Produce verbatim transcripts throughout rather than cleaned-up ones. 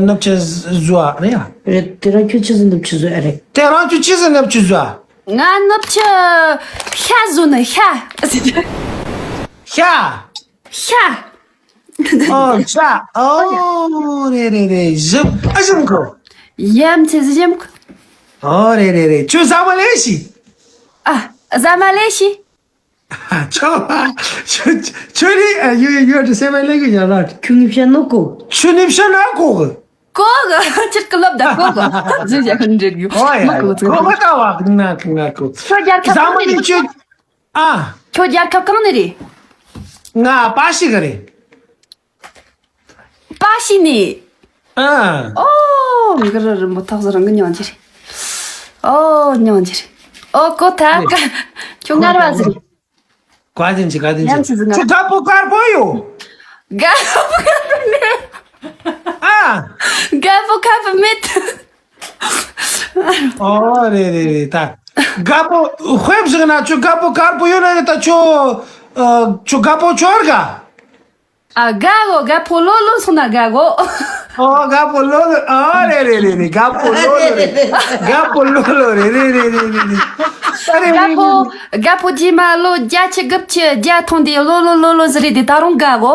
ནུབ་ཆུ་བཟོ་བ་རེད་ཡ། རེད། དེ་རང་ཁྱོད་ཆི་ཟིག་ནུབ་ཆུ་བཟོ་ཨ་རེད། དེ་རང་ཁྱོད་ཆི་ཟིག་ནུབ་ཆུ་བཟོ་ཨ། ང་ནུབ་ཆུ་ཤ་བཟོ་ནི་ཤ། ཤ། ཤ། ཨོ་ཤ། ཨོ་རེད་རེད་རེད། ཞིམ་ཨ་ཞིམ་གོ། ཡམ་ཆི་ཟིག་ཞིམ་གོ། ཨོ་རེད་རེད་རེད། ཁྱོད་ཟ་མ་ལས་ཤི། ཨ། ཟ་མ་ལས་ཤི། ཁྱོད་ཁྱོད་རེད། ཡོད་ཡོད་ཡོད། སེམས་ལས་གི་ཡོད་ལ། ཁྱོད་ནི་བཤད་ནོ་གོ། ཁྱོད་ནི་བཤད་ན་གོ་གི། གོ་གི། ཁྱེད་ཀྱི་ལབ་ད་གོ་གི། ཟེར་ཡ་ཁན་འདྲེར་ཡོད། ཨོ་ཡ། མ་གོ་ཚོད་གོ་མ་ལྟ་བ་ན་གི་ང་གོ། ཁྱོད་རྒྱལ་ཁབ་ཟ་མ་གང་ནས་ནི་རེད། ཁྱོད། ཨ། ཁྱོད་རྒྱལ་ཁབ་གང་ནས་རེད། ང་པ་ཤི་གི་རེད། པ་ཤི་ནས། ཨ། ཨོ། གི་རི་རི་མོ་ཐག་ཟ་རང་གི་ཉང་ཅི་རེད། ཨོ་ཉང་ཅི་རེད། ཨོ་གོ་ཐག་ཁྱོད་ངར་བ་ཟིག་བཀའ་དྲིན་ཆེ། བཀའ་དྲིན་ཆེ། ཉམས་སུ་བཟུང་ང་། ཁྱོད་དགའ་པོ་དཀར་པོ་ཡོད། དགའ་པོ་དཀར་པོ་མེད། ཨ། དགའ་པོ་དཀར་པོ་མེད། ཨོ་རེད་རེད་རེད། ད་དགའ་པོ་དཔེ་བཞག་ན་ཁྱོད་དགའ་པོ་དཀར་པོ་ཡོད་ན་རེད། ད་ཁྱོད་ཨ། ཁྱོད་དགའ་པོ་ཁྱོད་དགའ། ཨ། དགའ་གོ། དགའ་པོ་ལོ་ལོ་སོང་ན་དགའ་གོ། ཨོ་དགའ་པོ་ལོ་ལོ། ཨ་རེད་རེད་རེད་རེད། དགའ་པོ་ལོ་ལོ་རེད། དགའ་པོ་ལོ་ལོ་རེད་རེད་རེད་རེད་རེད། ཨ་རེད། དགའ་པོ་དགའ་པོ་རྗེས་མ་ལོ་བརྒྱད་ཅུ་དགུ་བཅུ་བརྒྱ་ཐོན་དེ་ལོ་ལོ་ལོ་ལོ་ཟེར་རེད་དེ་ད་རུང་དགའ་གོ།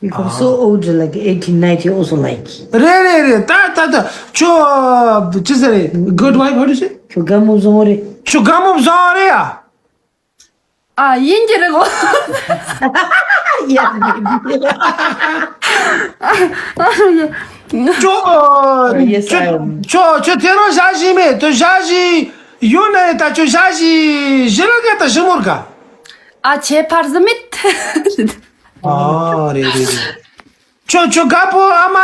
You become so old, like eighty, ninety also like. རེད་རེད་རེད། ད་ད་ད་ཁྱོད་ཅི་ཟེར་རེད། Good wife, how to say? ཁྱོད་དགའ་མོ་བཟང་རེད། ཁྱོད་དགའ་མོ་བཟང་རེད་ཡ། ཨ། ཡིན་གྱི་རེད་གོ། ཡ། ཁྱོད། Yes, I am. ཁྱོད་ཁྱོད་དེ་རིང་ཞག་བཞི་མེད་དུ་ཞག་བཞི་ཡོད་ན་ད་ཁྱོད་ཞག་བཞི་བཞི་ལ་ག་ད་ཞི་མོར་ག། ཨ། ཁྱད་པར་ཟིག་མེད། ཨ་རེད་རེད་རེད། ཁྱོད་ཁྱོད་དགའ་པོ་ཨ་མ་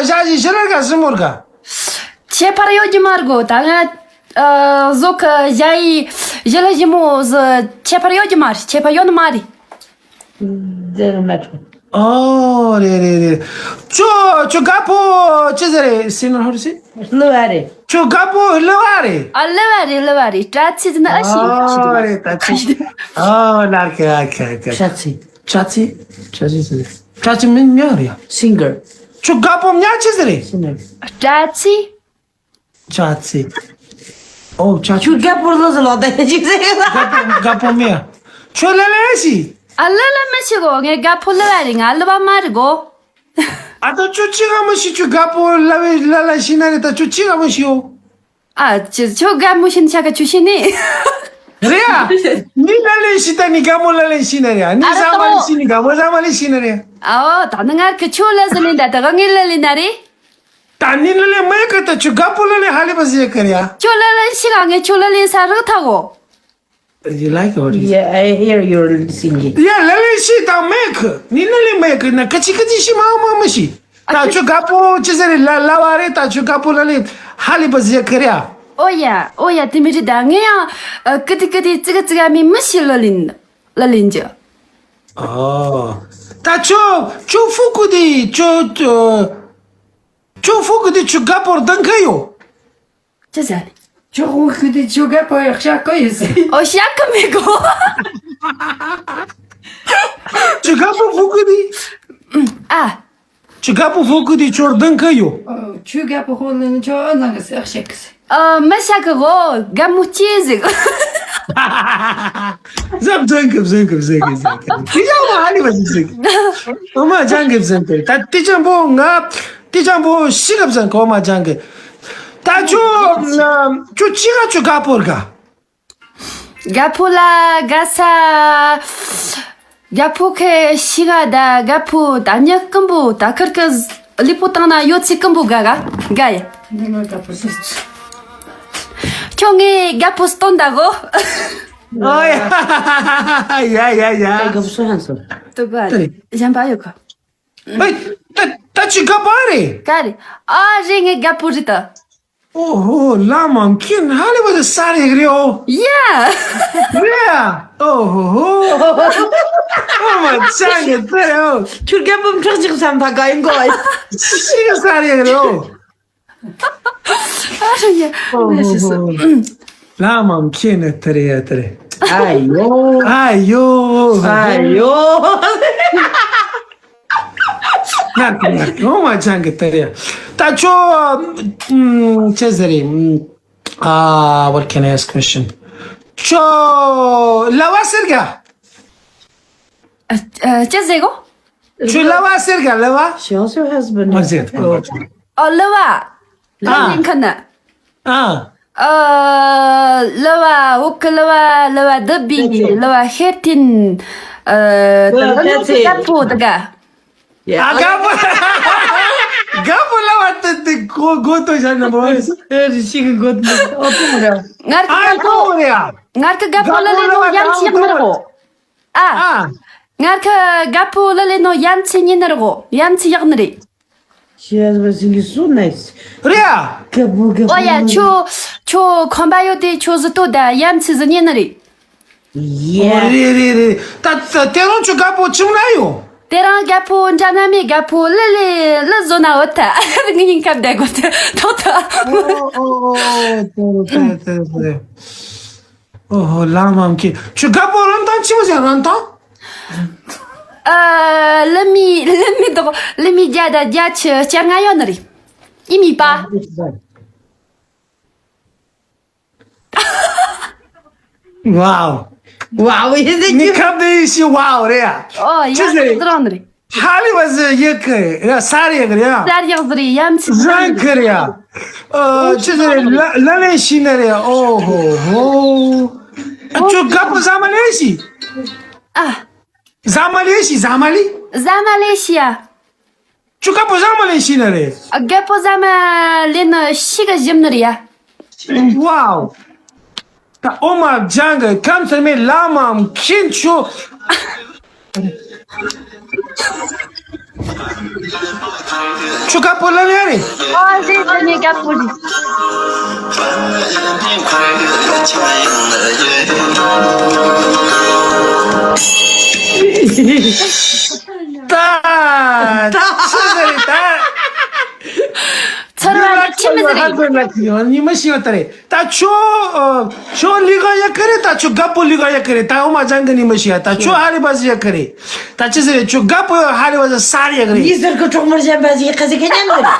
ཞག་བཞི་བཞི་ལ་ག་ཞི་མོར་ག། ཁྱད་པར་ཡོད་ཀྱི་མ་རེད་གོ། ད་ང་ཨ་ཟོ་གི་ཞ་ཡི་ཞི་ལ་ཞི་མོ་ཟི་ཁྱད་པར་ཡོད་ཀྱི་མ་རེད། ཁྱད་པར་ཡོད་ནི་མ་རེད། Doesn't matter. ཨོ་རེད་རེད་རེད། ཁྱོད་ཁྱོད་དགའ་པོ་ཅི་ཟེར་རེད། སི་ནོར་ཧོར་སི། ལུ་བ་རེད། ཁྱོད་དགའ་པོ་ལུ་བ་རེད། ཨ། ལུ་བ་རེད། ལུ་བ་རེད། དྲ་ཚིགས་ན་ཨ་ཤི། ཨོ་རེད། ད་ཚིགས། ཨོ་ལར་ཁེ་ཨ་ཁེ་ཨ་ཁེ། དྲ་ཚིགས། དྲ་ཚིགས། དྲ་ཚིགས་ཟེར། དྲ་ཚིགས་མིན་མྱང་རེད་ཡ། Singer. ཁྱོད་དགའ་པོ་མྱང་ཅི་ཟེར་རེད། Singer. དྲ་ཚིགས། དྲ་ཚིགས། ཨོ་དྲ་ཚིགས། ཁྱོད་དགའ་པོ་ལོ་ཟེར་ལོ་ད་ཅི་ཟེར། དགའ་པོ་དགའ་པོ་མྱང་། ཁྱོད་ལ་ལ་ཤི། ཨ། ལ་ལ་མི་ཤི་གོ། ངའི་དགའ་པོ་ལུ་བ་རེད། ང་ལུ་བ་མ་རེད་གོ། ཨ། ད་ཁྱོད་ཅི་ག་མི་ཤི། ཁྱོད་དགའ་པོ་ལ་བའི་ལ་ལ་ཤི་ན་རེད། ད་ཁྱོད་ཅི་ག་མི་ཤི་ཡོ། ཨ་ཅི། ཁྱོད་དགའ་མོ་ཤི་ན་ཆ་ག་ཁྱོད་ཤི་ནི། རེད་ཡ། ནི་ལ་ལེན་ཤི་ད་ནི་དགའ་མོ་ལ་ལེན་ཤི་ན་རེད་ཡ། ནི་ཨ་རེད་ཟ་མ་ལེན་ཤི་ནི་དགའ་མོ་ཟ་མ་ལེན་ཤི་ན་རེད་ཡ། ཨའོ་ད་ནི་ངར་གི་ཁྱོད་ལ་ཟི་ལེན་ད་ད་ག་ངའི་ལ་ལེན་ན་རེད། ད་ནི་ལ་ལེན་མེད་གི། ད་ཁྱོད་དགའ་པོ་ལ་ལེན་ཧ་ལས་པ་ཟེར་གི་རེད་ཡ། ཁྱོད་ལ་ལེན་ཤི་ག་ངས་ཁྱོད་ལ་ལེན་ས་རག་ཐག་གོ། You like what you Yeah, I hear your singing. ཡ་ལ་ལེན་ཤི་ད་མེད་གི། ནི་ལ་ལེན་མེད་གི་ན་ཀ་ཅི་ཀ་ཅི་ཤི་མ་མ་མ་ཤི། ད་ཁྱོད་དགའ་པོ་ཅི་ཟེར་རེད། ལ་ལ་བ་རེད། ད་ཁྱོད་དགའ་པོ་ལ་ལེན་ཧ་ལས་པ་ཟེར་གི་རེད་ཡ། ཨོ་ཡ་ཨོ་ཡ། དེ་མི་རེད་ད། ངས་ཡང་ཨ་ཀི་དི་ཀི་དི་ཙི་ག་ཙི་ག་མི་མི་ཤི་ལ་ལེན་ལ་ལེན་གྱི། ཨོ། ད་ཁྱོད་ཁྱོད་ཧྥུ་ཀུ་དི་ཁྱོད་ཁྱོད་ཧྥུ་ཀུ་དི་ཁྱོད་དགའ་པོར་ལྡང་གི་ཡོད། ཅི་ཟེར། ཅོག་འུ་ཁུ་དེ་ཅོ་ག་པོ་ཡག་ཤ་ཀོ་ཡོད་ཟེར། ཨོ་ཤ་ཀ་མེ་གོ། ཅོ་ག་པོ་ཧྥུ་ཀུ་དེ། ཨ། ཅོ་ག་པོ་ཧྥུ་ཀུ་དེ་ཅོར་ལྡང་གི་ཡོད། ཨོ་ཅོ་ག་པོ་ཧོ་ལེན་ཅོ་ཨ་ནང་གི་སེ་ཤ་ཀི་ཟེར། ཨ་མི་ཤ་ཀི་གོ། ག་མུ་ཅི་ཟེར། ཟབ་ཟན་གི་ཟན་གི་ཟན་གི་ཟན་གི། དེ་ཅང་མ་ཧ་ལི་བ་ཟིག་ཟིག། ཨོ་མ་ཅང་གི་ཟན་གི། ད་དེ་ཅང་པོ་ང་། དེ་ཅང་པོ་ཤི་གབ་ཟན་གོ་མ་ཅང་གི། ད་ཁྱོད་ཁྱོད་ཅི་ག་ཁྱོད་དགའ་པོར་ག། དགའ་པོ་ལ་དགའ་ས། དགའ་པོ་ཁེ་ཤི་ག་ད་དགའ་པོ་ད་ཉག་ཀུན་པོ་ད་ཁར་ཀི་ལི་པོ་བཏང་ན་ཡོད་ཚེ་ཀུན་པོ་དགའ་ག་དགའ་ཡ། འདི་ང་དགའ་པོ་ཟེར། ཁྱོད་ངའི་དགའ་པོ་སྟོན་ད་གོ། ཨོ་ཡ་ཡ་ཡ་ཡ། དགའ་པོ་སུ་ཧན་སོ། དུ་ག་གཞན་པ་ཡོད་ག། ཨེ། ད་ད་ཅི་དགའ་པོ་རེད། ག་རེ། ཨ་རེ་ངའི་དགའ་པོ་རེད་ད། ཨོ་ཧོ། ལ་མ་མཁྱེན་ཧ་ལས་པ་དེ་ས་རེད་རེད་ཨོ། ཡ། རེད་ཨ། ཨོ་ཧོ་ཧོ། ཨོ་མ་ཅང་གི་དེ་རེད་ཨོ། ཁྱོད་རྒན་པོ་ཁྲག་ཅིག་བསམ་ཐག་ག་ཡིན་གོ། ཤི་གི་ས་རེད་རེད་ཨོ། ཨ་རེ་ཡ། ཨོ་ཧོ་ཧོ། ལ་མ་མཁྱེན་ནི་དེ་རེད་ཡ་དེ་རེད། ཨ་ཡོ། ཨ་ཡོ། ཨ་ཡོ། ངར་གི་ངར་གི་ངོ་མ་ཅང་གི་ཏེ་རེད། ད་ཁྱོད་ཨམ་ཅི་ཟེར་རེད། ཨ། What can I ask question? ཁྱོད་གླ་བ་ཟེར་ག་ཨ། ཨ། ཅི་ཟེར་གོ། ཁྱོད་གླ་བ་ཟེར་ག་གླ་བ། She also has been. ཨ་ཟེར། ཨོ། གླ་བ། གླ་ལེན་མཁན་ནི། ཨ། ཨ། གླ་བ། བོད་གི་གླ་བ། གླ་བ་བདུད་བྷེ་བྷི། That's it. གླ་བ་ཤེར་ཐིན། ཨ། Well, that's it. ག་པོ་དེ་ག་ཡ། ག་པོ། ག་པོ་གླ་བ་དེ་དེ་གོ་གོ་ཏོ་ཤ་ན་བོ། ཨེ་ཤི་གི་གོ་ཏོ། ཨོ་ཏོ་ར། ངར་གི་ཨ་ག་པོ། ཀོ་རེ་ཡ། ངར་གི་ག་པོ་གླ་ལེན་ནོ་ཡན་ཆི་ཡག་ནི་རེད་གོ། ཨ། ཨ། ངར་གི་ག་པོ་གླ་ལེན་ནོ་ཡན་ཆི་ཉན་ནི་རེད་གོ། ཡན་ཆི་ཡག་ནི་རེད། She has been singing so nice. རེད་ཡ། ག་པོ་ག་པོ། ཨོ་ཡ། ཁྱོད་ཁྱོད་ཁོམ་པ་ཡོད་དེ་ཁྱོད་གཟིགས་ཏོ་ད་ཡན་ཆི་གཟིགས་ཉན་ནི་རེད། ཨོ་རེད་རེད་རེད། ད་ད་དེ་རིང་ཁྱོད་ག་པོ་ཆུང་ན་ཡོད། དེ་རིང་ག་པོ་འདྲ་ན་མེད། ག་པོ་གླུ་ལེན་གླུ་བཟོ་ན་འོ་ད་ངའི་སྙིང་ཁ་བདེ་གོ་ད་ཐོག་ད། ཨོ་ཨོ་ཨོ་ཨོ། དེ་རེད་དེ་རེད་དེ་རེད། ཨོ་ཧོ། ལམ་མམ་ཁྱེད་ཁྱོད་ག་པོ་རིན་ཐང་ཆི་མོ་ཟེར་རིན་ཐང་། ཨ། གླུ་མའི་གླུ་མའི་དོག་གླུ་མའི་བརྒྱ་དང་བརྒྱད་ཅུ་གྱ་ལྔ་ཡོད་ནི་རེད། ཨི་མི་པ། Wow. Wow is it? ནི་ཁབ་དེ་ཡི་ཤི་wow རེད་ཡ། ཨོ་ཡ། ཅི་ཟེར། ཏི་རོ་ནི་རེད། ཧ་ལི་བ་ཟི་ཡི་གི་རེད་ཡ། ས་རི་ཡི་གི་རེད་ཡ། ས་རི་ཡག་ཟི་རེད་ཡ། མི་ཚི་རང་གི་རེད་ཡ། ཨོ་ཅི་ཟེར། ལ་ལ་ལེ་ཤི་ནི་རེད། ཨོ་ཧོ་ཧོ། ཨ་ཁྱོད་ག་པོ་ཟ་མ་ལེ་ཤི། ཨ། ཟ་མ་ལེ་ཤི། ཟ་མ་ལེ། ཟ་མ་ལེ་ཤི་ཡ། ཁྱོད་ག་པོ་ཟ་མ་ལེ་ཤི་ནི་རེད། ཨ། ག་པོ་ཟ་མ་ལེ་ནི་ཤི་ག་ཞིམ་ནི་རེད་ཡ། Wow. ད་ཨོ་མ་ཇང་གི་ཁམས་ཚང་མའི་ལ་མ་མཁྱེན་ཆོ། ཁྱོད་ག་པོ་ལ་ལེ་རེད། ཨོ་ཟེ་ཟེ་ནི་ག་པོ་རེད། ད་ད་ཆི་ཟེར་རེད་ད། ཚོར་བ་ནི་ཆི་མི་ཟེར་རེད། ཉི་མ་ཤི་བ་ད་རེད། ད་ཁྱོད་ཨ། ཁྱོད་ལི་ག་ཡག་གི་རེད། ད་ཁྱོད་ག་པོ་ལི་ག་ཡག་གི་རེད། ད་ཨོ་མ་ཅང་གི་ཉི་མ་ཤི་ཡ། ད་ཁྱོད་ཧ་ལི་བ་ཟི་ཡག་གི་རེད། ད་ཅི་ཟེར་རེད། ཁྱོད་ག་པོ་ཧ་ལི་བ་ཟི་ས་རི་ཡག་གི་རེད། ངའི་ཟུར་གི་གྲོགས་མོར་གཞན་པ་ཞིག་ཁ་ཟིག་གི་ཉན་གི་རེད།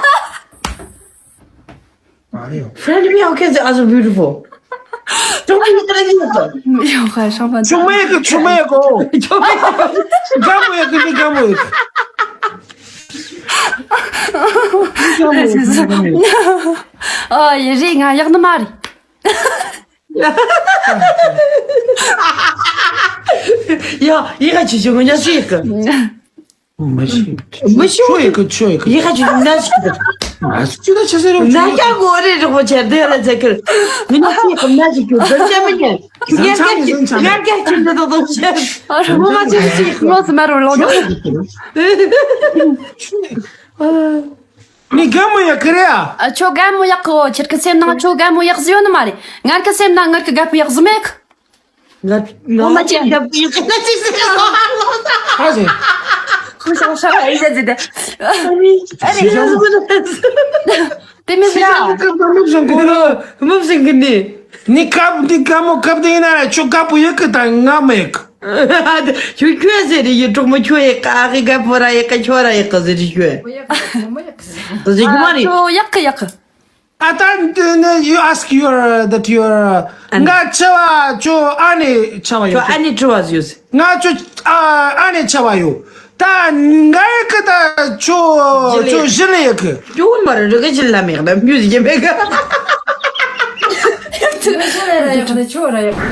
Friend me, okay, the other beautiful. གྲོགས་མོ་ཡག་གི་རེད། ཡག་གི་ཧྲང་པ། ཆུང་མ་ཡག་གི། ཆུང་མ་ཡག་གི། ཆུང་མ་ཡག་གི། ག་མོ་ཡག་གི། ནི་ག་མོ་ཡག་གི། ཨ་ཡེ་རེད། ང་ཡག་ནི་མ་རེད། ཡ། ཡི་ག་ཆུ་ཆུ་ངོ་ཉ་སུ་ཡི་ག་མི་ཤི། མི་ཤི། ཆོ་ཡི་ག་ཆོ་ཡི་ག་ཡི་ག་ཆུ་ཆུ་ན་ཤི་ག་ང་སུ་ཆུ་ད་ཆ་ཟེར་རོ། ན་ཀྱ་ངོ་རེ་རོ་ཆེ་དེ་ལ་ཚེ་ཁར། མི་ན་ཤི་ག་ན་ཤི་གུ་ག་ཆ་མི་ཉན། ང་ཀྱ་ཆུ་ང་ཀྱ་ཆུ་འདི་དོ་དོ་ཆེ། ཨ་རོ། ངོ་མ་ཆུ་ཆུ་ངོ་སུ་མ་རོ་ལོ་ཆོ་ཡི་ག་ནི་ག་མོ་ཡག་གི་རེད་ཨ། ཨ། ཁྱོད་ག་མོ་ཡག་གི། ཁྱེད་ཀྱི་སེམས་ནང་ཁྱོད་ག་མོ་ཡག་ཟི་ཡོད་ནི་མ་རེད། ངར་གི་སེམས་ནང་ངར་གི་ག་པོ་ཡག་ཟི་མེད་གི། ང་ང་མ་ཅན་ག་པོ་ཡག་གི་ན་ཅི་ཟེར་གི། ཧ་ཟེ། ཁུ་ཤང་ཤང་ཨེ་ཟེར་ཟེར་ཏེ། ཨ་རེ། དེ་མི་ཟེར་ཡ། མི་བཟང་གི་ནི། ནི་ག་ནི་ག་མོ་ག་པོ་དེ་ཡིན་ན་ར་ཁྱོད་ག་པོ་ཡག་གི་ད་ང་མ་ཡག་གི། ཁྱོད་ཁྱོད་ཟེར་རེད། ཡི་གྲོགས་མོ་ཁྱོད་ཡག་ག་ཨ་ཁི་ག་པོ་ར་ཡག་ག་ཁྱོད་ར་ཡག་ག་ཟེར་རེད་ཁྱོད། ཟེར་རྒྱུ་མ་རེད། ཨ་ཁྱོད་ཡག་གི་ཡག་གི། ཨ་ད་you ask your that your ང་ཆེ་བ་ཁྱོད་ཨ་ནེ་ཆེ་བ་ཡོད། ཁྱོད་ཨ་ནེ་ཆེ་བ་ཡོད། ང་ཁྱོད་ཨ་ཨ་ནེ་ཆེ་བ་ཡོད། ད་ང་ཡག་གི་ད་ཁྱོད་ཁྱོད་ཞི་ལི་ཡག་གི། ཁྱོད་མ་རེད་ར་གི་ཞི་ལ་མེད་ན་མྱུ་ཟིག་མེད་གི། ཁྱོད་ར་ཡག་གི་ཁྱོད་ར་ཡག་གི།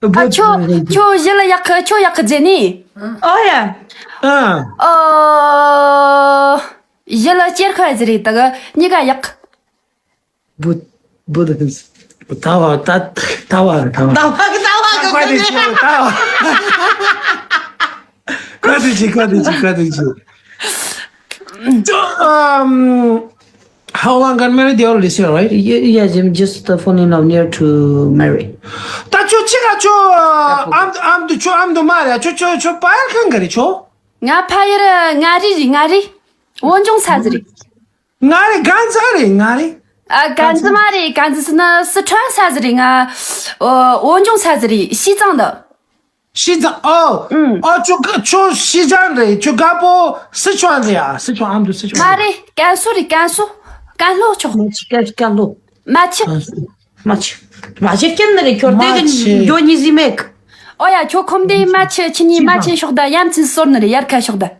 ཨ་ཁྱོད་ཁྱོད་ཞི་ལ་ཡག་གི་ཁྱོད་ཡག་གི་ཟེར་ནི། ཨོ་ཡ། ཨ། ཨོ། ཞི་ལ་སྐྱེར་ཁ་ཟེར་རེད། ད་གི་གཉིས་ཀ་ཡག་གི། བུ་བུ་ད་བ་ད་ད་བ་ད་བ་ད་བ་ད་བ་ད་བ་ད་བ་ད་བ། ཀ་དེ་ཅི་ཀ་དེ་ཅི་ཀ་དེ་ཅི། Um, how long got married? They already said, right? Yeah, yeah, I'm just uh, falling in love near to marry. ད་ཁྱོད་ཅི་ག་ཁྱོད་ཨམ་ཨམ་དུ་ཁྱོད་ཨམ་དུ་མ་རེད། ཁྱོད་ཁྱོད་ཁྱོད་ཕ་ཡུལ་གང་གི་རེད་ཁྱོད། ང་ཕ་ཡུལ་མངའ་རིས་རེད། མངའ་རིས། བོད་ལྗོངས་ས་ཟིག་རེད། མངའ་རིས་དཀར་མཛེས་རེད། མངའ་རིས། ཨ། དཀར་མཛེས་མ་རེད། དཀར་མཛེས་ཟེར་ན་སི་ཁྲོན་ས་ཟིག་རེད། ང་ཨོ་བོད་ལྗོངས་ས་ཟིག་རེད། ཤིས་ཙང་དུ། 西藏哦，嗯，哦，就就西藏的，就嘎布四川的呀，四川俺们都四川的。མ་རེད། ཀན་སུའུ་རེད། ཀན་སུའུ། ཀན་ལྷོ་ཕྱོགས། མ་ཆི་ཀན་ཀན་ལྷོ། མ་ཆི། མ་ཆི། མ་ཆི་ཀན་ནི་རེད། ཁྱོད་དེ་གི་མ་ཆི། འགྱོ་ཉི་ཟི་མེད། ཨོ་ཡ། ཁྱོད་ཁོམ་དེ་མ་ཆི་ཁྱི་ཉི་མ་ཆི་ཕྱོགས་ད་ཡ་མཚན་ཟོར་ནི་རེད། ཡར་ཁ་ཕྱོགས་ད།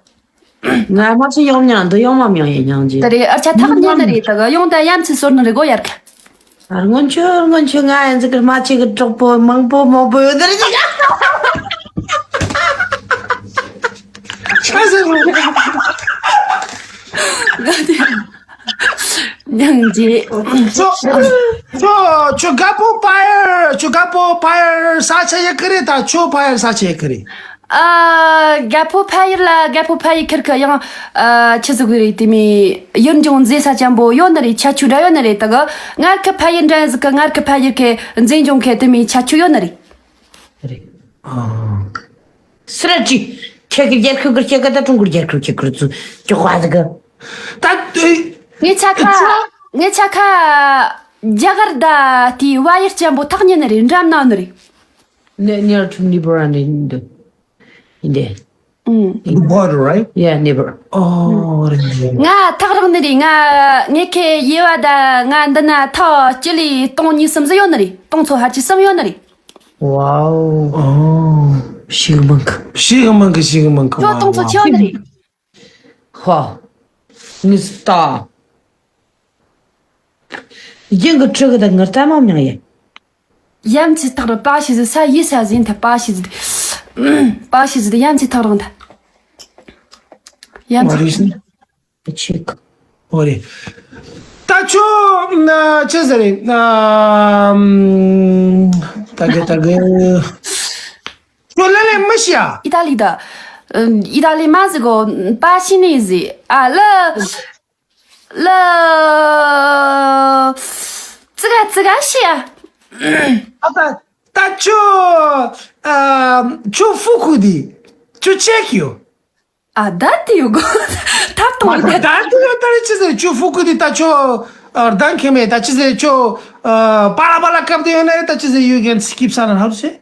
ང་མ་ཆི་ཡོང་མྱང་འདི་ཡོང་མ་མྱང་ཡེ་མྱང་ཅི། དེ་རེད། ཨར་ཆ་ཐག་ཉེ་ནི་རེད། ད་ག་ཡོང་ད་ཡ་མཚན་ཟོར་ནི་རེད་གོ། ཡར་ཁ། ཨ་སྔོན་ཆོས་སྔོན་ཆོས་ང་ཡང་ཟིག་གི་མ་ཆི་གི་གྲོགས་པོ་མང་པོ་མང་པོ་ཡོད་ནི་རེད་ཟིག་ཆ་ཟིག་རུ། ཉང་ཅི། ཁྱོད་ཁྱོད་ཁྱོད་རྒད་པོ་ཕ་ཡུལ། ཁྱོད་རྒད་པོ་ཕ་ཡུལ་ས་ཆ་ཡི་གེ་རེད། ད་ཁྱོད་ཕ་ཡུལ་ས་ཆ་ཡི་གེ་རེད། ཨ། རྒད་པོ་ཕ་ཡུལ་ལ། རྒད་པོ་ཕ་ཡུལ་ཁེར་ཁ་ཡང་། ཨ། ཆི་ཟིག་རེད། དེ་མི་ཡུལ་ལྗོངས་མཛེས་ས་ཅན་པོ་ཡོད་ནི་རེད། ཁྱད་ཆོས་འདྲ་ཡོད་ནི་རེད། ད་གི་ངར་ཁི་ཕ་ཡུལ་འདྲ་ཟིག་གི། ངར་ཁི་ཕ་ཡུལ་ཁི་མཛེས་ལྗོངས་ཁི་དེ་མི་ཁྱད་ཆོས་ཡོད་ནི་རེད། རེད། ཨ། སི་ར་ཅི། ཁྱེད་ཀྱི་རྒྱལ་ཁབ་ཀྱི་ཁྱེད་ཀྱི་ད་ཀྲུང་གོའི་རྒྱལ་ཁབ་ཀྱི་ཁུར་ཚུ་ཀྱི་ཁ་ཟིག་གི། ད་ངའི་ཆ་ཁ། ངའི་ཆ་ཁ་རྒྱ་གར་ད་དེའི་བལ་ཡུལ་ཅན་པོ་ཐག་ཉེ་ནི་རེད། འགྲམ་ན་ནི་རེད། Near, near to neighbor and in the, in there. Mm. In border, right? Yeah, neighbor. Oh, ང་ཐག་རིང་ནི་རེད། ང་ངེད་ཁའི་ཡེ་བ་ད་ང་འདི་ན་ཐག་སྤྱི་ལེ་སྟོང་གཉིས་གསུམ་ཟིག་ཡོད་ནི་རེད། སྟོང་ཚོ་ཧར་གྱི་གསུམ་ཡོད་ནི་རེད། Wow. Oh. ཤིག་མང་གི། ཤིག་མང་གི། ཤིག་མང་གི། ཁྱོད་སྟོང་ཚོ་ཆེ་ཡོད་ནི་རེད། ཧོ། ངི་སྟ། རྒྱང་གི་ཁྲི་གི་ད་ངར་ལྟ་མ་མྱང་ཡ། ཡ་མཚན་ཐག་རིང་། པ་ཤི་ཟི་ས་ཡི་ས་ཟིན་ཐ། པ་ཤི་ཟི། པ་ཤི་ཟི་ད་ཡ་མཚན་ཐག་རིང་ད། ཡ་མཚན། What is it? ཆིག་ཨོ་རེད། ད་ཁྱོད་ན་ཅི་ཟེར་རེད། ན་ད་གི་ད་གི་ཁྱོད་ལ་ལས་མི་ཤི་ཡ། ཨི་ཏ་ལི་ད། ཨ། ཨི་ཏ་ལི་མ་ཟི་གོ། པ་ཤི་ནི་ཟི། ཨ་ལ། ལ། ཙི་ག་ཙི་ག་ཤི་ཡ། ཨ་ད་ད་ཁྱོད། ཨ། ཁྱོད་ཧྥུ་ཁུ་དི་ཁྱོད་ཆེ་གི་ཡོད། ཨ། ད་དེ་ཡོད་གོ། ཐབ་དང་། ད་དེ་ཡོད། ད་རེ་ཅི་ཟེར། ཁྱོད་ཧྥུ་ཁུ་དི་ད་ཁྱོད། ཨ། རྡང་ཁེ་མེད། ད་ཅི་ཟེར། ཁྱོད། ཨ། པ་ལ་པ་ལ་སྐབས་དེ་ཡོད་ན་ད་ཅི་ཟེར། You can skip sound and how to say?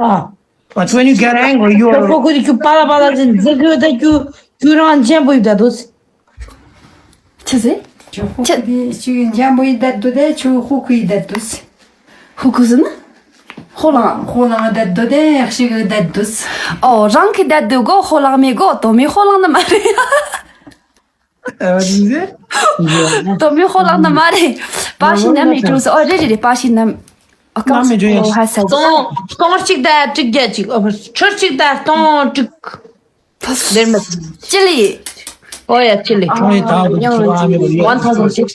ཨ། But when you get angry, you are ཧྥུ་ཁུ་དི་ཁྱོད་པ་ལ་པ་ལ་ཟེར་འཛི་གི་ད་ཁྱོད་ཁྱོད་རང་འཇམ་པོ་ཡོད་ད་དོ། ཆི་ཟེར། ཁྱོད་ཧྥུ་ཁུ་དི་ཁྱོད་འཇམ་པོ་ཡོད་ད་དོ། དེ་ཁྱོད་ཧྥུ་ཁུ་ཡོད་ད་དོ། ཧུ་ཁུ་ཟེར་ན། ཧོ་ལང་། ཧོ་ལང་བསྡད་འདུག་དེ་ཤི་གི་བསྡད་འདུག་ཨོ། རང་གི་བསྡད་འདུག་གོ། ཧོ་ལང་མེད་གོ། དོ་མི་ཧོ་ལང་ནི་མ་རེད། ཨ། དོ་མི་ཧོ་ལང་ནི་མ་རེད། པ་ཤི་ནམ་མི་ཀྲུ་སི། ཨོ་རེད་རེད་རེད། པ་ཤི་ནམ། ཨ། ཀམ་སི་ཀོ་ཧ་ས་ཟི། སྟོང་སྟོང་གཅིག་དང་དྲུག་བརྒྱ་གཅིག་ཨོ། ཁྲི་གཅིག་དང་སྟོང་དྲུག་ལེར་མ། སྤྱི་ལེ། ཨོ་ཡ། སྤྱི་ལེ། ཨོ་ཡ། ད་one thousand six.